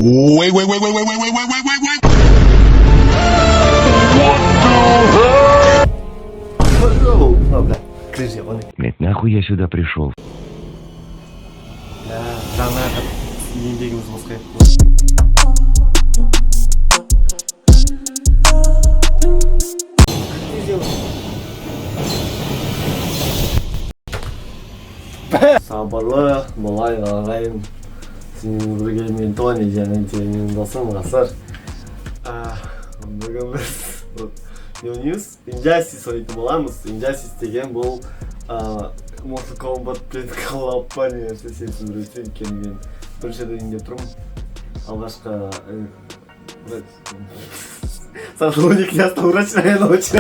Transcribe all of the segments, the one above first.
Wait, wait, wait, wait, wait, wait, wait, wait, wait, wait, wait. О, бля, кринж ебаный. Блять, нахуй я сюда пришел? Бля, жаңа еңбегіміз босқа кетті. Сабырлы, былай ағайын. Сенімен бірге мен, Тони, және де менің досым Ғасыр. Бүгін біз не ойнаймыз? Injustice ойнайтын боламыз. Injustice деген бұл Mortal Kombat пен Коллаппа не нәрсе, сен түсіндіресің, өйткені мен бірінші рет ойнайын деп тұрмын. Алғашқы блядь, Саша, у них ясно урочная ночь.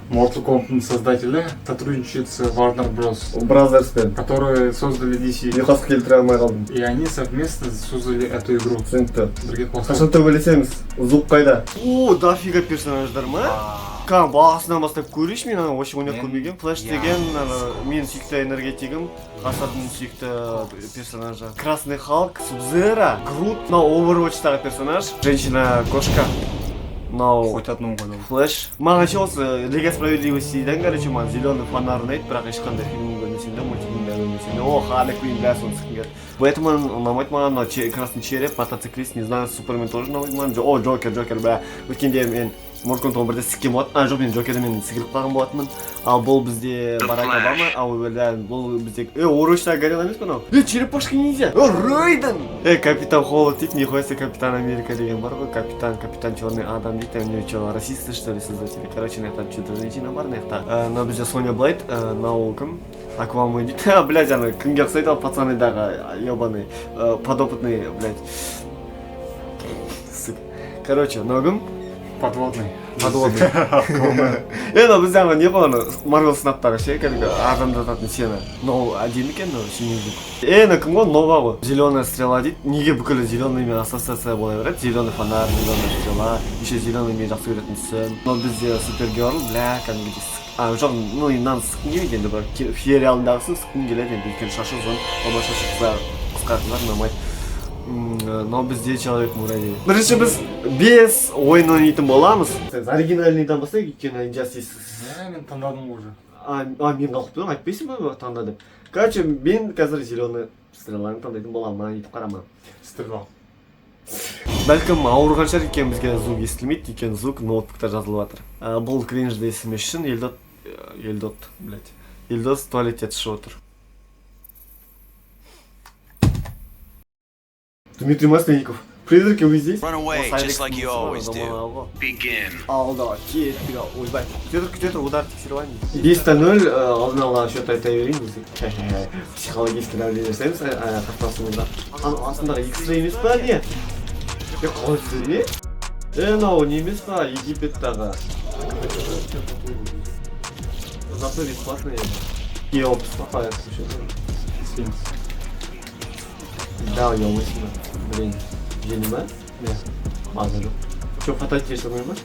Mortal Kombat создатели сотрудничают с Warner Bros., Бразерспен. Которые создали DC. Ұйқасқа келтіре алмай қалдым. И они совместно создали эту игру. Түсінікті. Бірге қосылып. Қашан төбелесеміз? Звук қайда? О, дофига персонаждар ма? Кәдімгі басынан бастап көрейінші, мен ана вообще ойнап көрмеген. Флэш деген ана менің сүйікті энергетигім, Ғасырдың сүйікті персонажы. Красный Халк, Субзера, Грут, мынау Overwatch'тағы персонаж, Женщина кошка. Мынау Хоть одну угадал. Флэш. Маған ше осы Лига справедливостидан, короче, маған зеленый фонарь ұнайды, бірақ ешқандай фильмін көрмесем де, мультфильмін де көрмесем де. О, Харли Квинн, бля, соны сікім келді. Бэтмен ұнамайды маған, мынау Красный череп, мотоциклист, не знаю, Супермен тоже ұнамайды маған. О, Джокер, Джокер, бля. Өткенде мен Mortal Kombat 11-де сіккен болатын. А, жоқ, мен Джокерді мен сікіліп қалған болатынмын. Ал бұл бізде Барак Обама, ал, бля, бұл бізде... Э, Overwatch'тағы горилла емес пе мынау? Э, Черепашка ниндзя! Э, Рейден! Э, Капитан Холод дейді, нихуя себе, Капитан Америка деген бар ғой, капитан, капитан Черный Адам дейді, они что, расисты, что ли, создатели? Короче, мына жақта что-то женщина бар, мына жақта. Мынау бізде Соня Блейд, мынау кім? Аквамен дейді. А, блядь, ана кімге ұқсайды ал, пацаныдағы ебаный, подопытный, блядь. Сука. Короче, мынау кім? Подводный. Подводный. Е, мынау бізде ана не ғой, ана Марвел сынаптағы ше, кәдімгі арзандататын сені. Мынау әдемі екен, мынау синий звук. Е, мынау кім ғой? Нова ғой. Зеленая стрела дейді. Неге бүкілі зеленыймен ассоциация бола береді? Зеленый фонарь, зеленая стрела, еще зеленый мен жақсы көретін түсім. Мынау бізде Супергерл, бля, кәдімгідей а, жоқ, ну мынаны сыққым келмейді енді, бірақ сериалындағысын сыққым келеді енді, өйткені шашы ұзын, ал мына шашы қысқа, қысқа қыздар ұнамайды. Мынау бізде Человек муравей. Бірінші біз бес ойын ойнайтын боламыз. Оригинальныйдан бастайық, өйткені Injustice. Ә, мен таңдадым уже. А, мен қалып тұрмын, айтпайсың ба таңда деп. Короче, мен қазір зеленый стреланы таңдайтын боламын, маған өйтіп қарама. Стрела. Бәлкім ауырған шығар, өйткені бізге звук естілмейді, өйткені звук ноутбукта жазылып жатыр. Бұл кринжді естімес үшін Елдот, Елдот, блядь. Елдос туалетте түсіп отыр. Дмитрий Масленников. Призраки, вы здесь? Run away, Осы just like you always do. Begin. Алда, кеттік, ал, ойбай. Күте тұр, күте тұр, удар тексеріп алайын. 5-0, алдын ала счет айта берейін десек. Психологический давление жасаймыз қақтасымызда. Анау астындағы X-ray емес па, не? Е, қалай не? Е, мынау не емес па, Египеттағы? Зато бесплатно енді. Хеопс па, қалай вообще тоже? Сфинкс. Да, ұялмайсың ба? Блин, жеңді ма? Не, маза жоқ. Че, фаталити жасамай ма?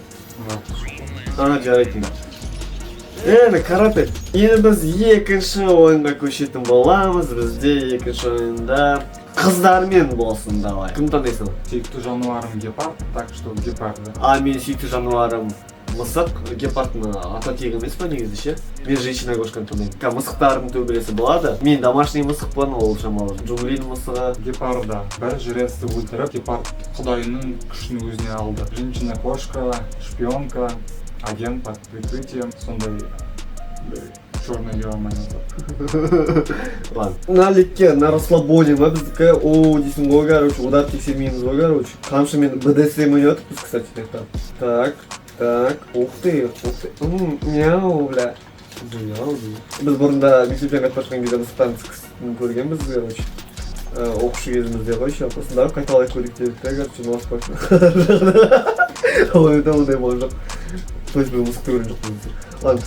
Да. А, жарайды. Енді карате. Енді біз екінші ойынға көшетін боламыз. Бізде екінші ойында қыздармен болсын, давай. Кім таңдайсың? Сүйікті жануарым гепард, так что гепард, да. А, менің сүйікті жануарым мысық. Гепардтың ата тегі емес па негізі ше? Мен женщина кошканы таңдаймын. Кәдімгі мысықтардың төбелесі болады. Мен домашний мысықпын, ол шамалы джунглидің мысығы. Гепарда бір жрецті өлтіріп, гепард құдайының күшін өзіне алды. Женщина кошка, шпионка, агент под прикрытием, сондай бір черный делом айналысады. Ладно. Налегке, на расслабоне ма біздікі? О, дейсің ғой, короче, удар тексермейміз ғой, короче. Қамшымен БДСМ ойнап жатырмыз, кстати, мына жақта. Так, так, ух ты, ух ты. Мяу, бля. Мяу, дейді. Біз бұрында мектептен қайтып бара жатқан кезде мысықтардың сікісін көргенбіз, короче. Оқушы кезімізде ғой еще. Сосын давай қайталай көрейік дедік та, короче, бас. Ойда ондай болған жоқ. То есть біз мысықты көрген жоқпыз. Ладно.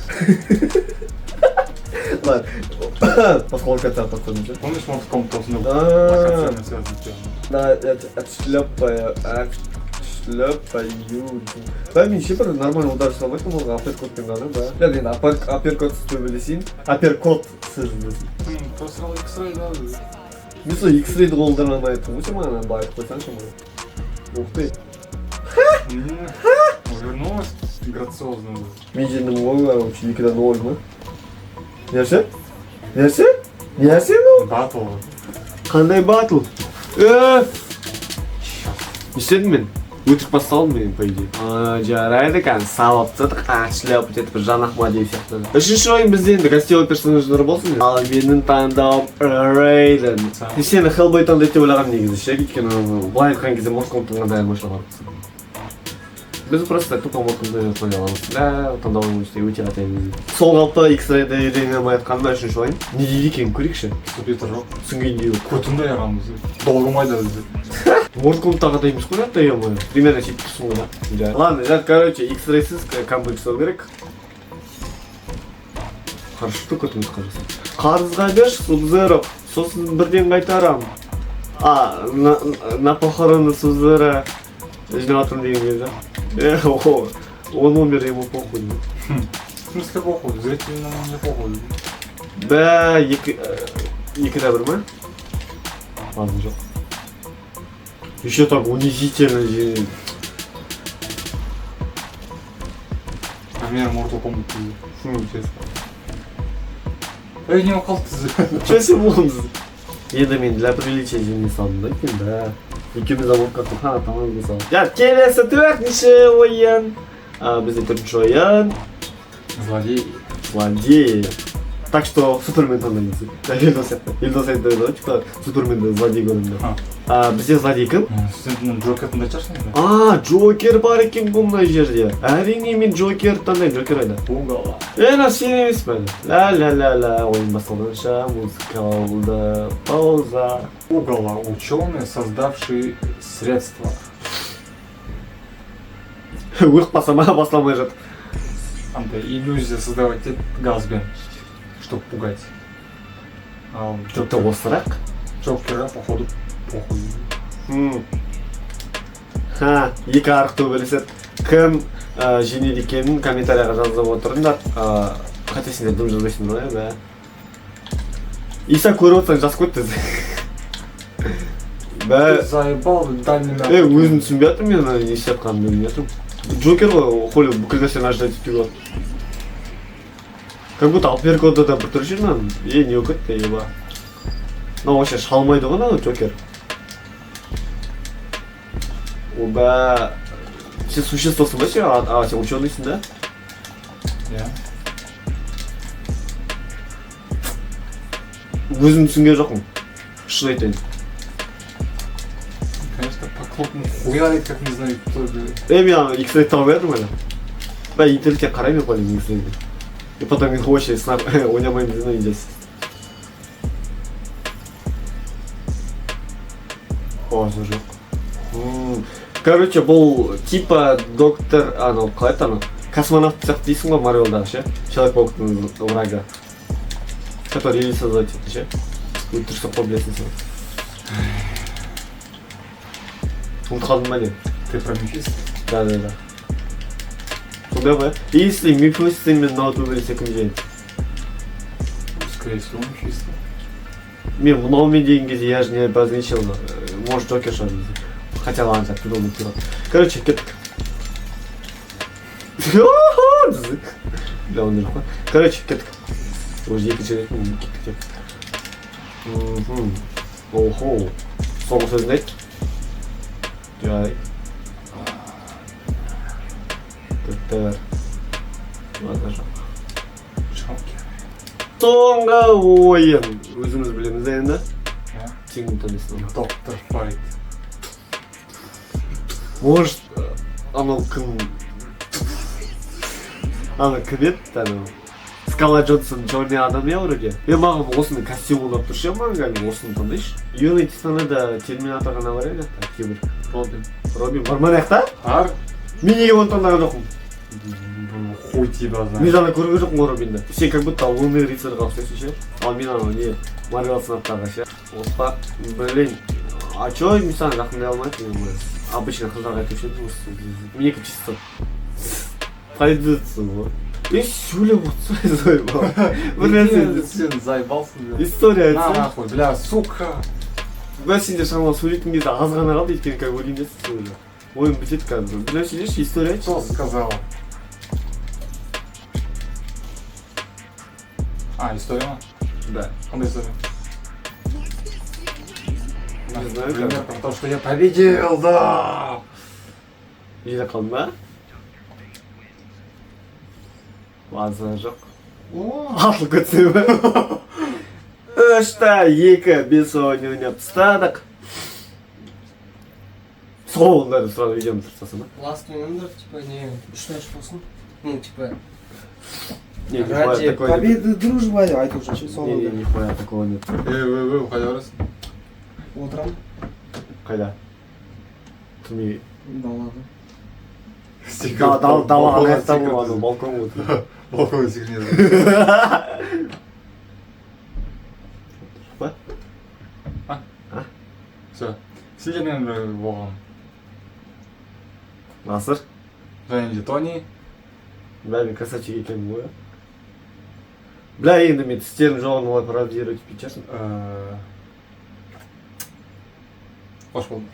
Ладно. Басқа локацияға тастадым ше. Помнишь, Mortal Kombat осындай А. локациямен связан тема? Да, отшлепаю, отшлепаю. Да, мен ше бір нормально удар жасай алмайтынмын ол апперкотпен ғана, да. Бля, енді апперкотсыз төбелесейін. Апперкотсыз десін. Просрал X-ray, да? Мен сол X-рейді қолдана алмай отырмын ғой, сен маған былай айтып қойсаңшы маған. Ух ты. Увернулась грациозно. Мен жеңдім ғой, короче, 2-0 ма? Не нәрсе? Не нәрсе? Не нәрсе мынау? Батл. Қандай батл? Не істедім мен? Өтірік басталдым мен, по идее. Жарайды, кәдімгі салып тастадық, шляпа етіп Жан Ахмадиев сияқты. Үшінші ойын бізде енді гостевой персонаждар болсын. Ал менің таңдауым Рейден. Сені Хеллбой таңдайды деп ойлағанмын негізі ше, өйткені былай айтқан кезде Mortal Kombat'тан қандай айырмашылығы бар? Біз просто тупо Mortal Kombat'ты таңдай аламыз. Да, таңдауымыз өте қате негізі. Сол қалпы X-Ray'ді үйрене алмай жатқанымда үшінші ойын. Не дейді екен көрейікші. Компьютер жоқ. Түсінгендей жоқ. Көтіңді айырамыз. Долгымайды бізді. Mortal Kombat'тағыдай емес қой, да, ё-моё. Примерно сөйтіп тұрсың ғой, да. Ладно, жат, короче, X-Ray'сіз камбэк жасау керек. Хорошо, что көтіңіз қараса. Қарызға берші, Sub-Zero, сосын бірден қайтарам. А, на похороны Sub-Zero жинап жатырмын деген кезде. О, он умер, ему похуй. В смысле похуй? Зрительно не похуй. Бә, 2-1 ма? Ладно, жоқ. Еще так унизительно. Например, Mortal Kombat. Честно. Эй, не қалды. Че сен болдың? Енді мен для приличия жеңе салдым да екен, да. Екеуміз де болып кеттік, ха, тамам мысалы. Ja, келесі төртінші ойын. Бізде төртінші ойын. Злодей. Злодей. Так что Супермен таңдаймыз. Елдос сияқты. Елдос айтады ғой, типа Суперменді злодей көрдім деп. Бізде злодей кім? Сен Джокер таңдайтын шығарсың енді. А, Джокер бар екен ғой мына жерде. Әрине мен Джокер таңдаймын, Джокер айда. Угала. Мынау сен емес пе? Ля-ля-ля-ля, ойын басталғанша музыкалды пауза. Угала, ученый, создавший средства. Өліп қалсам, басталмай жатып. Андай иллюзия создавать етеді газбен, чтобы пугать. Ал Тіпті осырақ. Джокера, походу, похуй. Ха, екі арық төбелеседі. Кім жеңеді екенін комментарияға жазып отырыңдар. Хотя сендер дым жазбайсыңдар ғой, бә. Иса көріп отырсаң жазып кет деді. Бә. Заебал, дальний мяп. Өзім түсінбей жатырмын мен, не істеп жатқанымды білмей жатырмын. Джокер ғой, хули бүкіл нәрсені ожидать етуге болады. Как будто Алперкода да бір түрлі ше мынаның. Не болып кетті, еба. Мынау вообще шалмайды ғой мынау Джокер. Оба. Сен существосың ба сен? А, сен ученыйсың да? Иә. Өзім түсінген жоқпын. Шын айтайын. Конечно, по клубу хуярит, как не знаю, кто это. Мен ана X-Ray тауып едім әлі. Бә, интернетте қараймын мен қой X-Ray'ді. И потом мен вообще сынап ойнамаймын дедім здесь. О, жоқ. Короче, бұл типа доктор, анау қалай еді анау? Космонавт сияқты дейсің ғой Марвелдағы ше? Человек-пауктың врага. Который или создать етті ше? Өлтірсе қой білесің сен. Ұмытып қалдым ба не? Ты про Мефисто? Да, да, да. Сондай ғой, иә? Если Мефисто мен мынау төбелессе кім жеңеді? Скорее всего, Мефисто. Мен мынаумен деген кезде я же не обозначил, может Джокер шығар десем. Хотя ладно, так придумал типа. Короче, кеттік. Бля, он жоқ қой. Короче, кеттік. Уже екінші рет кеттік деп. Охо. Соңғы сөзін айт. Жай. Тіпті. Ладно, жоқ. Джокер. Соңғы ойын. Өзіміз білеміз енді. Иә. Сен кім таңдайсың оны? Доктор Файт. Может, анау кім? Ана кім еді анау? Скала Джонсон черный адам иә вроде. Мен маған осының костюмі ұнап тұр ше, маған кәдімгі осыны таңдайшы. Юный Титаны да Терминатор ғана бар иә жақта, кейбір. Робин. Робин бар ма ана жақта? Бар. Мен неге оны таңдаған жоқпын? Хуй тебя знает. Мен ана көрген жоқпын ғой Робинді. Сен как будто лунный рыцарьға ұқсайсың ше. Ал мен анау не, Марвел сыныптағы ше. Опа, блин. А чё мен саған жақындай алмай тұрмын? Обычно қыздарға айтушы едім осы. Менікі чисто пойдётся ғой. Сөйлеп отырсың, заебал. Бір нәрсе Сен заебался, бля. История На айтсаң. нахуй, бля, сука. Бля, сендер шамалы сөйлейтін кезде аз ғана қалды, өйткені қазір өлейін деп уже. Ойын бітеді қазір. Бля, сөйлеші, история айтшы. Что сказала? А, история ма? Да. Қандай история? Не знаю, Пример как. про то, что я победил, да! Жинап қалдың ба? Базар жоқ. Атылып кетсе бе? 3-2, бес ойын ойнап тастадық. Соңында сразу видеоны түсіріп тастасам ба? Last ойнаңдар, типа, не, 3-3 болсын. Ну, типа, Не, нихуя ради такого нет. победы, дружбы айту үшін ше, Не, не, соңында. нихуя такого нет. Ей, ей, ей, қайда барасың? Отырамын Қайда? Түрмеге. далада. Далаға Балконға қаяқта секіріп болады, балконға отыр. Балконға секіреді. Ба? Все. Сендермен бір болған. Насыр? Және де Тони. Бля, мен красавчик екенмін ғой. Бля, енді мен тістерім жоғын олай пародировать етпейтін шығарсың. Қош болдың.